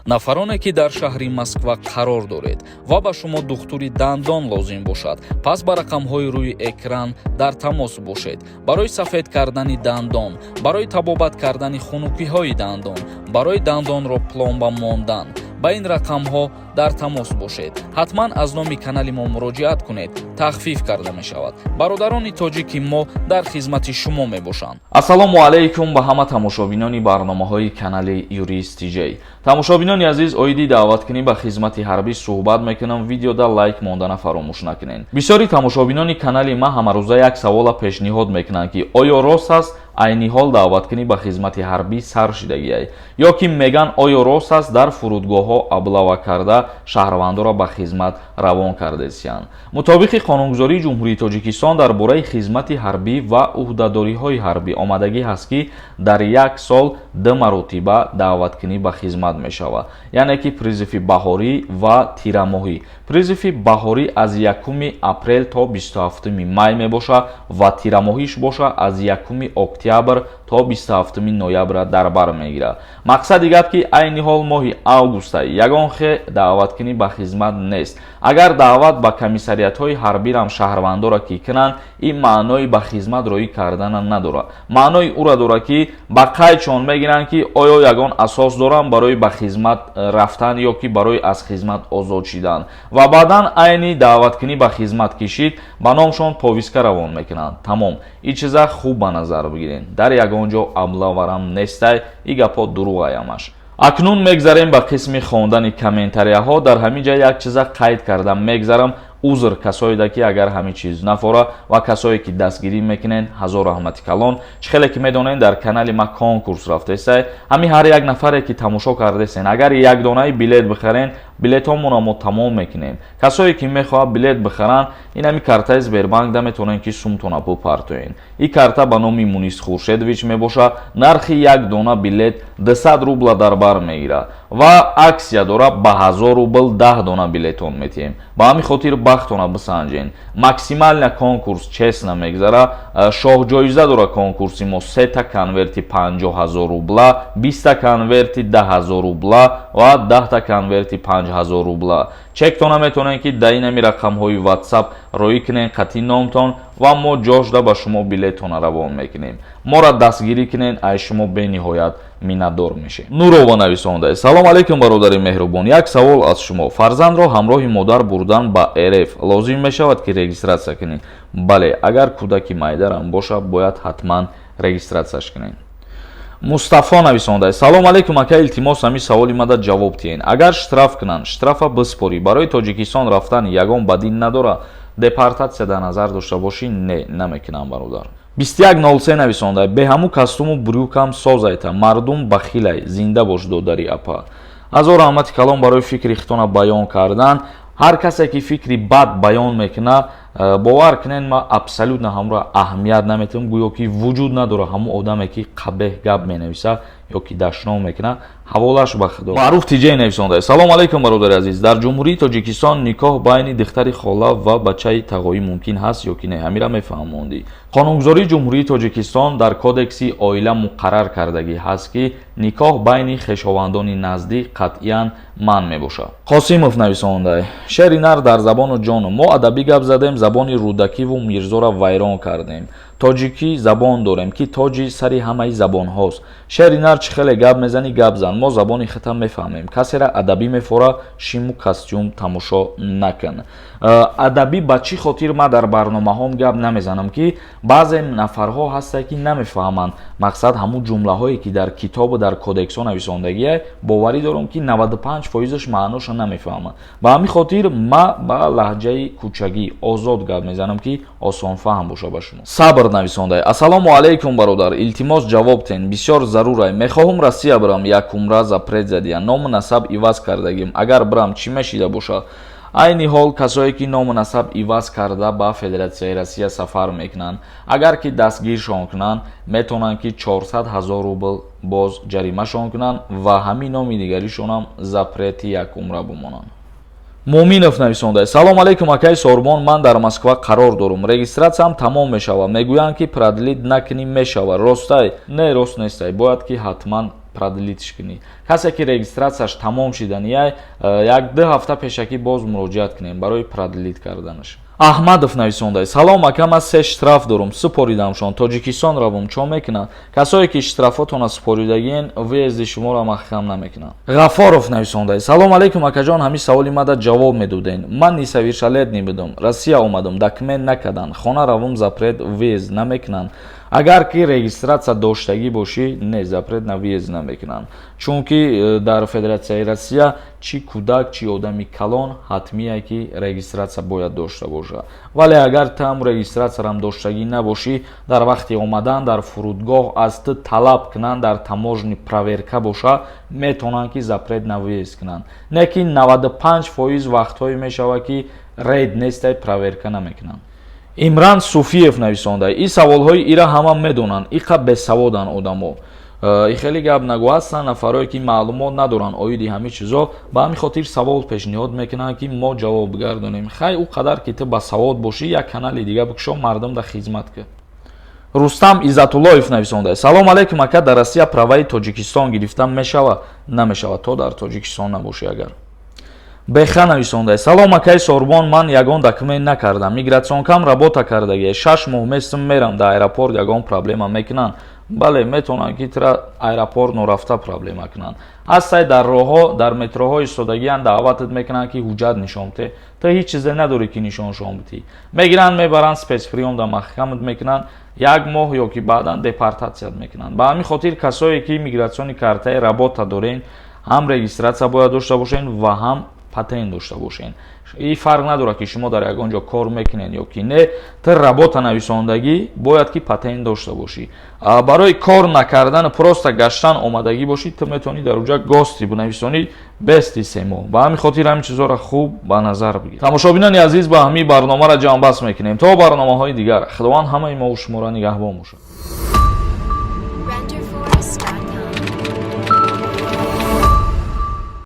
Нафароне, ки дар шаҳри Москва қарор доред ва ба шумо духтури дандон лозим бошад, пас ба рақамҳои рӯи экран дар тамос бошед. Барои сафед кардани дандон, барои табобат кардани хунукиҳои дандон, барои дандонро пломба мондан ба ин рақамҳо дар тамос бошед. Ҳатман аз номи канали мо муроҷиат кунед, тахфиф карда мешавад. Бародарони тоҷики мо дар хизмати шумо мебошанд. Ассалому алайкум ба ҳама тамошобинони барномаҳои канали Юрист Тиҷей. Тамошобинони азиз, оиди даъваткунӣ ба хизмати ҳарбӣ суҳбат мекунам. Видеода лайк мондана фаромӯш накунед. Бисёри тамошобинони канали ма ҳамарӯза як савола пешниҳод мекунанд, ки оё рост аст, айни ҳол даъваткунӣ ба хизмати ҳарбӣ сар шидагиай, ё ки меган, оё рост аст, дар фурудгоҳҳо облава карда шаҳрвандоро ба хизмат равон кардесиянд? Мутобиқи қонунгузории Ҷумҳурии Тоҷикистон дар бораи хизмати ҳарбӣ ва ӯҳдадориҳои ҳарбӣ омадагӣ ҳаст, ки дар як сол ду маротиба даъваткунӣ ба хизмат мешавад, яъне ки призыв и баҳорӣ ва тирамоҳӣ. Призыв и баҳорӣ аз 1 апрел то 27 май мебошад ва тирамоҳиш боша, аз 1 октябр то 27 ноябра дар бар мегирад. Мақсади гап, ки айни ҳол моҳи августа ягон хе даъваткунӣ ба хизмат нест. Агар даъват ба комиссариятҳои ҳарбирам шаҳрвандоро ки кунанд, ин маънои ба хизмат роӣ кардана надорад. Маънои ӯра дорад, ки ба қайдшон мегиранд, ки оё ягон асос доранд барои ба хизмат рафтан ё ки барои аз хизмат озод шидан. Ва баъдан айни даъваткунӣ ба хизмат кишид, ба номшон повестка равон мекунанд, тамом. Ин чиза хуб ба назар бигиред. Дар ягон ҷо облава рам нестай, и гапҳо дурӯғаямаш. Акнун мегзарем ба қисми хондани комментарияҳо. Дар ҳамин ҷа як чиза қайд кардам мегзарам. Узр касоеда, ки агар ҳамин чиз нафора, ва касое ки дастгирӣ мекунен, ҳазор раҳмати калон. Чӣ хеле ки медонед, дар канали ма конкурс рафтесай. Ҳамин ҳар як нафаре ки тамошо кардесен, агар якдонаи билет бихарен, билетҳомонро мо тамом мекунем. Касое ки мехоҳад билет бихаранд, ин ҳами картаи Сбербанк да метавонед, ки сумтона бупартоен. Ин карта ба номи Мунис Хуршедович мебошад. Нархи як дона билет 200 рубла дар бар мегирад ва акция дорад, ба 1000 рубл 10 дона билетон метиҳем. Ба ҳамин хотир бахтона бисанҷен. Максимально конкурс честно мегзара. Шоҳҷоиза дора конкурси мо: сета конверти 50 000 рубла, 20-та конверти 10 000 рубла ва 10-та конверти 5000 рубла. Чектона метавонед, ки дар инами рақамҳои WhatsApp роӣ кунед қати номтон ва мо ҷошда ба шумо билетона равон мекунем. Моро дастгирӣ кунед, ай шумо бениҳоят миннатдор мешем. Нурова нависонда: «Салом алейкум, бародари меҳрубон, як савол аз шумо. Фарзандро ҳамроҳи модар бурдан ба РФ лозим мешавад, ки регистрация кунед?» Бале, агар кӯдаки майдарам бошад, бояд ҳатман регистрация ш кунед. Мустафо нависонда: «Салом алейкум, ака, илтимос, ҳамин саволи мада ҷавоб диҳен. Агар штраф кунанд, штрафа биспорӣ, барои Тоҷикистон рафтан ягон бадӣ надорад? Депортация дар назар дошта бошӣ, не, намекунам, бародар». 2103 нависонда: «Беҳаму костюму брюк ам созайта, мардум бахилай. Зинда бош, додари апа». Ҳазор раҳмати калон барои фикри хитона баён кардан. Ҳар касе ки фикри бад баён мекунад, бовар кунед, ман абсолютно ҳамро аҳамият наметиҳам, гӯё ки вуҷуд надорад. Ҳамон одаме ки қабеҳ гап менависад ё ки дашном мекунад, ҳаволаш ба Худо. Маъруф Тиҷей нависонда: «Салом алейкум, бародари азиз, дар Ҷумҳурии Тоҷикистон никоҳ байни духтари хола ва бачаи тағоӣ мумкин ҳаст ё ки не? Ҳамира мефаҳмондӣ». Қонунгузории Ҷумҳурии Тоҷикистон дар Кодекси оила муқаррар кардагӣ ҳаст, ки никоҳ байни хешовандони наздик қатъиян манъ мебошад. Қосимов нависонда: «Шери нар дар забону ҷону мо адабӣ гап задем, забони Рӯдакиву Мирзоро вайрон кардем. Тоҷикӣ забон дорем, ки тоҷи сари ҳамаи забонҳост. Шери нар, чӣ хеле гап мезанӣ, гап зан, мо забони хита мефаҳмем. Касера адабӣ мефора, шиму костюм тамошо накун». Адабӣ ба чӣ хотир ман дар барномаҳом гап намезанам, ки баъзе нафарҳо ҳастанд, ки намефаҳманд. Мақсад, ҳамун ҷумлаҳое ки дар китобу дар кодексҳо нависондагие, боварӣ дорам, ки 95 фоизаш маъноша намефаҳманд. Ба ҳамин хотир ма ба лаҳҷаи кӯчагӣ озод гап мезанам, ки осонфаҳм боша ба шумо. Сабр нависонда: «Ассалому алайкум, бародар, илтимос, ҷавоб тен, бисёр зарурай. Мехоҳум Россия бирам, якумра запрет задия, ному насаб иваз кардагим. Агар бирам, чӣ мешида бошад?» Айни ҳол касое ки ному насаб иваз карда ба Федератсияи Россия сафар мекунанд, агар ки дастгиршон кунанд, метавонанд, ки 400 ҳазор рубл боз ҷаримашон кунанд ва ҳамин номи дигаришонам запрет и якумра бимонанд. Муъминов нависонда: «Салом алейкум, акаи Сорбон, ман дар Москва қарор дорум, регистрация м тамом мешавад, мегӯянд, ки продлить накунӣ мешавад, ростай?» Не, рост нестай, бояд ки ҳатман Продлить ш кунӣ. Касе ки регистрация ш тамом шиданияй, 1-2 ҳафта пешакӣ боз муроҷиат кунем барои продлить карданаш. Аҳмадов нависонда: «Салом, ака, ман се штраф дорум, супоридамшон, Тоҷикистон равум, чо мекунанд?» Касое ки штрафотона супоридагиен, въезд и шуморо маҳкам намекунанд. Ғафоров нависонда: «Салом алейкум, акаҷон, ҳамин саволи мада ҷавоб медоден. Ман несовершеннолетний будум, Россия омадум, документ накарданд, хона равум, запрет въезд намекунанд?» Агар ки регистрация доштагӣ бошӣ, не, запрет на въезд намекунанд, чунки дар Федератсияи Россия чӣ кӯдак, чӣ одами калон ҳатмие ки регистрация бояд дошта бошад. Вале агар ту ҳам регистрация рам доштагӣ набошӣ, дар вақти омадан дар фурудгоҳ аз ту талаб кунанд, дар таможни проверка боша, метавонанд ки запрет на въезд кунанд. Не ки 95% вақтҳое мешавад, ки рейд нестай, проверка намекунанд. Имран Суфиев нависонда: «И саволҳои ира ҳама медонанд, иқа бесаводанд одамо». И хеле гап нагӯ. Ҳастанд нафарое ки маълумот надоранд оиди ҳамин чизо, ба ҳамин хотир савол пешниҳод мекунанд, ки мо ҷавоб бигардонем. Хай, ӯ қадар ки ту басавод бошӣ, як канали дига бикушо, мардум да хизмат кун. Рустам Иззатуллоев нависонда: «Салом алейкум, ака, дар Россия права и Тоҷикистон гирифта мешавад?» Намешавад, то дар Тоҷикистон набошӣ. Агар Беха нависонда: «Салом, акаи Сорбон, ман ягон документ накардам, миграционка м работа кардагия, 6 моҳ местум, мерам дар аэропорт, ягон проблема мекунанд?» Бале, метавонанд ки тира аэропорт норафта проблема кунанд. Ҳастай, дар роҳҳо, дар метроҳо истодагиянд, даъватат мекунанд, ки ҳуҷҷат нишон бите. Ту ҳеҷ чизе надорӣ, ки нишоншон битӣ. Мегиранд, мебаранд, спецприём да маҳкамат мекунанд як моҳ ё ки баъдан депортация т мекунанд. Ба ҳамин хотир касое ки миграционный картаи работа дорен, ҳам регистрация бояд дошта бошен ва ҳам патент дошта бошен. И фарқ надорад, ки шумо дар ягон ҷо кор мекунед ё ки не, ту работа нависондагӣ, бояд ки патент дошта бошӣ. Барои кор накардан, просто гаштан омадагӣ бошӣ, ту метавонӣ дар уҷа гости бинависонӣ бести 3 моҳ. Ба ҳамин хотир ҳамин чизҳоро хуб ба назар бигир. Тамошобинони азиз, ба ҳамин барномаро ҷамъбаст мекунем. То барномаҳои дигар, Худованд ҳамаи мову шуморо нигаҳбон бошад.